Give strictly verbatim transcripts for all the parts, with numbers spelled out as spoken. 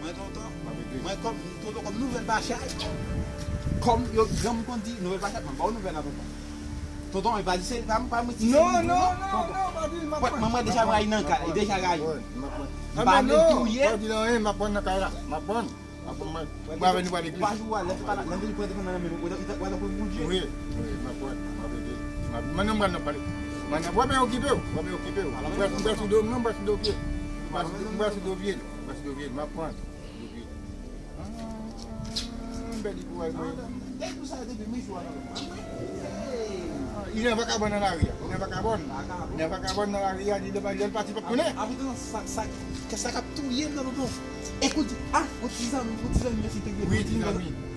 Mwen tonton, mwen kòm tonton, kòm nouvèl bachay. Kòm yo granm konn di nouvèl bachay, mwen ba w nouvèl la tonton. Tonton, e pa di se pa pa mwen ti. Non, non, non, non, pa di l, m ap pran. Mwen mwen deja rayi nan kay, deja rayi. M ap pran. M pa vle touye. Pa di l anyen, m ap pran nan kay la. M ap pran. M ap pran, mwen avè nou pale plis. Ou pa jou a lè pa la, lè li pran telefòn nan men ou, ou ta pran pou Bondye. Wi, wi, m ap pran, m ap ede. M ap mande m pral nan pale. Mande w ap okipe w, w ap okipe w. M pral sou do m non, m pral sou do pye. M pral sou do pye. M pral sou do pye. M ap pran. Depi. Ah, bèl li pou wè mwen. Li nan vakabòn nan lari a. Li nan vakabòn. Li nan vakabòn nan lari a. Li nan lè l pati pa konnen. Abitan sa sa sa k ap touye m nan tonton. Ekout, ah, yon ti zanmi, yon ti zanmi mèsi te gen. Wi, ti zanmi.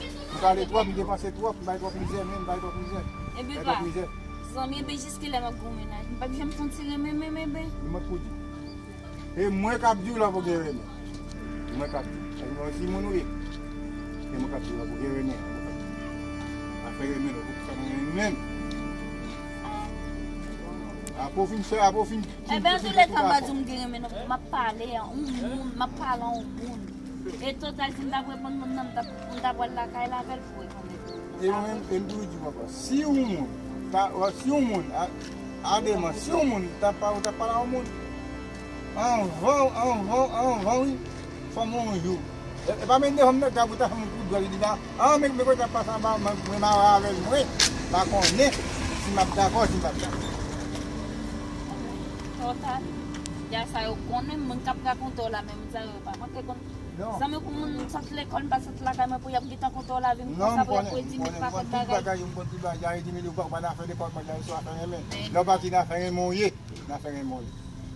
M pale twòp, m depanse twòp, m bay twòp mizè, men m bay twòp mizè. Bay twòp mizè. Zanmi, ebyen jiskilè m ap gen yon mennaj? M p ap janm fè yon ti renmen menm, ebyen. Li mwen k pou di. E mwen k ap di w la pou gen renmen. E mwen k ap di w. E mwen si moun ou ye. E mwen k ap di w la pou gen renmen. Afè renmen, ou pou fè renmen. Apre w fin fè, apre w fin. Ebyen, antoulèka, m pa di w m gen renmen, non. M ap pale a yon moun, m ap pale a yon moun. E total, si m t ap reponn moun nan, m t ap, m t ap al lakay la avè l pou reponn moun nan. E mwen menm, e m toujou di w ankò, si yon moun, ta, si yon moun, a, a demen, si yon moun, ta pa, ta pale a yon moun, Anvan, anvan, anvan, wi. Fanm yon jou. E, e pa menm devan m nan, gad pou ta fanm kout dwèt, li di la, ah, men, men kote ap pase anba, mwen, mwen mare avè l, mwen. Pa konnen si m ap dakò, si m p ap dakò. Total. Ya sa yo konnen, moun k ap rakonte w la, men moun sa yo pa manke konn. Non. Zanmi pou moun sot lekòl, m pa sot lakay mwen pou y ap gentan konte w lavi m konsa pou y ap redi m pa fè bagay. M konn tout bagay, m konn tout bagay, y a redi m ou pa nan afè lekòl, bagay sou afè renmen. Lè w pati nan afè renmen w ye, nan afè renmen w ye.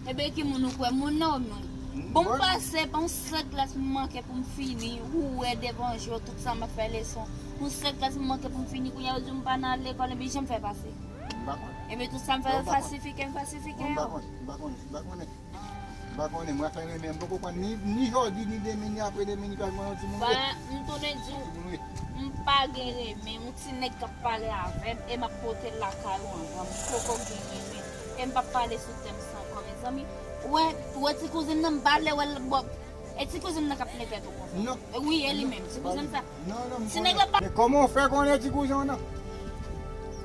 Ebyen ki moun ou kwè moun nan ou mwen? Bon, m pase pa yon sèl klas m manke pou m fini, ou wè devan je w tout sa m ap fè leson. Yon sèl klas m manke pou m fini, kounye a yo di m pa nan al lekòl, ebyen jan m fè pase. M pa konnen. Ebyen tout sa m fè, m pa konnen. Falsifike, m falsifike yo. M pa konnen, m pa konnen, m pa konnen. M pa konnen, mwen fè renmen, m poko konn ni, ni jodi, ni demen, ni apre demen, ni pa jwenn yon timoun vre. M tounen di w, m pa gen renmen, yon ti nèg k ap pale avè m, e m ap pote l lakay ou anvan, m poko gen renmen. E m p ap pale sou tèm sa ankò, mezanmi. Ou wè, ou wè ti kouzin nan, m pa vle wè l, bon, e ti kouzin nan k ap plen tèt ou konsa. Non. Wi, e li menm, ti kouzin sa. Non, non, m konnen. Ti nèg la pa. Men kòman w fè konnen ti kouzin w nan?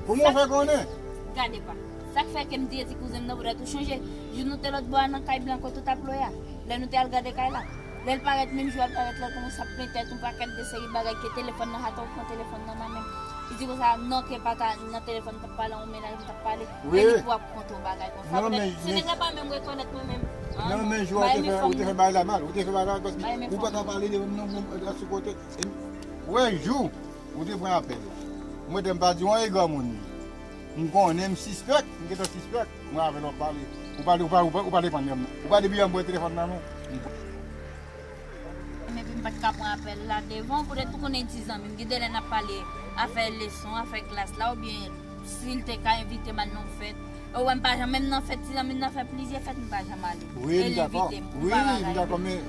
Kòman w fè konnen? Gade pa. Sa k fè ke m di e ti kouzin m nan, poutèt ou chonje jou nou te lòt bò a nan kay blan kote w t ap lwe a. Lè nou te al gade kay la. Lè l parèt menm jou a l parèt la, l kòmanse ap plen tèt yon pakèt de seri bagay ke telefòn nan, ata w pran telefòn nan nan men m. Li di konsa, non, ke pa ta nan telefòn m t ap pale, yon mennaj m t ap pale. Wi. E li pou ap konte w bagay konsa. Non, men, ti nèg la pa menm rekonèt mwen menm. Non, men jou a ou te fè, ou te fè bagay la mal, ou te fè bagay la mal paske ou pa ka pale devan m non, bon, la sou kote. Wè jou ou te pran apèl la. Mwen te m pa di w anyen granmoun li. M konnen m sispèk, m gentan sispèk. Mwen avè l w ap pale. Ou pa, ou pa, ou pa, ou pa depann de m. Ou pa depi yè m pran telefòn nan men w. Men epi m pa t ka pran apèl la devan w, poutèt ou konnen ti zanmi m, gen de lè n ap pale afè leson, afè klas la, oubyen si l te ka envite m al nan yon fèt. Ou wè m pa janm, menm nan fèt ti zanmi m nan fè plizyè fèt, m pa janm ale. Wi, m dakò. Wi, m dakò, men,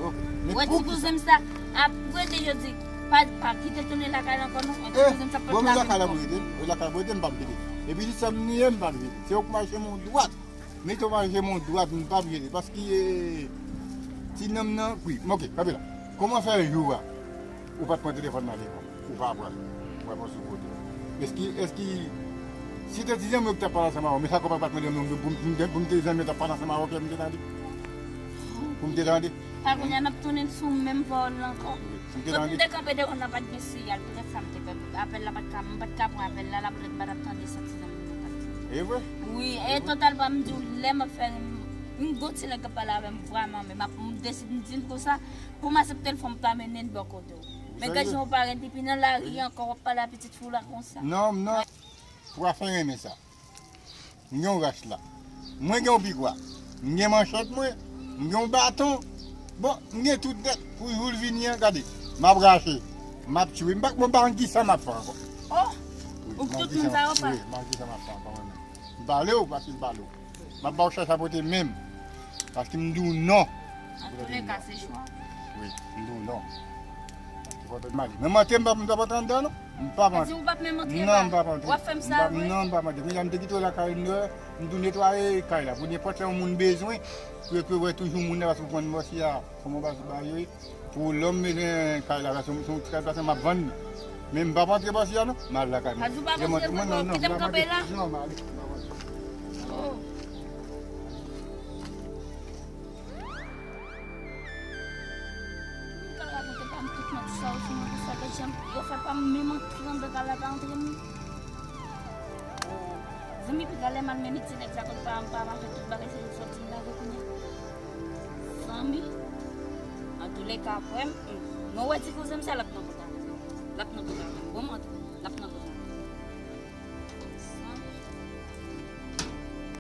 men pou ki sa? Wè ti kouzen m sa, ap rete jodi, pa, pa kite tounen lakay la ankò non. Wè ti kouzen m sa pot lakay la pou rete, lakay pou rete, m p ap kite. Epi si sa m niye, m p ap kite. Se ou k mache m yon dwat. Mete w mache m yon dwat, m p ap jete, paske, eh, ti nanm nan, wi, m, ok, kanpe la. Kòman fè jou a ou pa t pran telefòn nan devan m, ou pa pran l, ou pa pran sou kote? Èske, èske, si te ti zanmi w ki t ap pale ansanm avè w, men sa kòman pa t mande m pou, pou, pou m te zanmi w t ap pale ansanm avè w, ke m te tande? Pou m te tande? Pa kounye a n ap tounen sou menm pawòl la ankò. M te tande. Tout m te kanpe devan nan pa t gen siyal, poutèt sa m te pè. Apèl la pa t ka, m pa t ka pran apèl la, la poutèt m pa t ap tande sa ti zanmi m nan t ap di. E vre? Wi, e total pa m di w, lè m ap fè, m, m gon ti nèg k ap pale avè m vrèman, men m ap, m deside m di l konsa, pou m aksepte l, fò m pa mennen l bò kote w. Men gad jan w parèt, depi nan lari ankò, w ap pale a pitit fi w la konsa. Non, non. Pou afè renmen sa. M gen yon rach la. Mwen gen yon pikwa. M gen manchèt mwen. M gen yon baton. Bon, m gen tout nèt pou jou l vini an, gade. M ap rache. M ap tchwe. M pa, mwen pa konn kisa m ap fè ankò. Oh! Ou tout moun sa yo pa? Wi, m pa konn kisa m ap fè ankò mwen menm. M pale w, paske m pale w. M ap ba w chachapote menm. Paske m di w non. Antouleka, se chwa. Wi, m di w non. Men mantye m p ap, m p ap antre anndan non. M p ap antre. Ou p ap menm antre la? Non, m p ap antre. W ap fè m sa vre? Non, m p ap antre. Kounye a m te kite w lakay m, m tou netwaye kay la. Pou nenpòt lè yon moun bezwen, pou yo, pou yo wè toujou moun nan, paske w konn bòs ya, kòman bòs ba yo ye. Pou lòm bezwen kay la, se yon, se yon ti kay pase m ap vann li. Men m p ap antre bòs ya non. M al lakay mwen. Kite m kanpe la. Non, m ale. M p ap antre. Oh. Ou ka rakonte pa m tout manti sa yo sou mwen konsa, gad jan yo fè pa m menm antre anndan kay la pa antre m. Zanmi, pi talè m al mennen ti nèg sa kot pa m, pa m al fè tout bagay, se li k sòti m lave kounye a. Zanmi, antouleka, frè m, mwen wè ti kouzen m sa l ap nan kont avè m. L ap nan kont avè m. Bon, m antre. L ap nan kont avè m.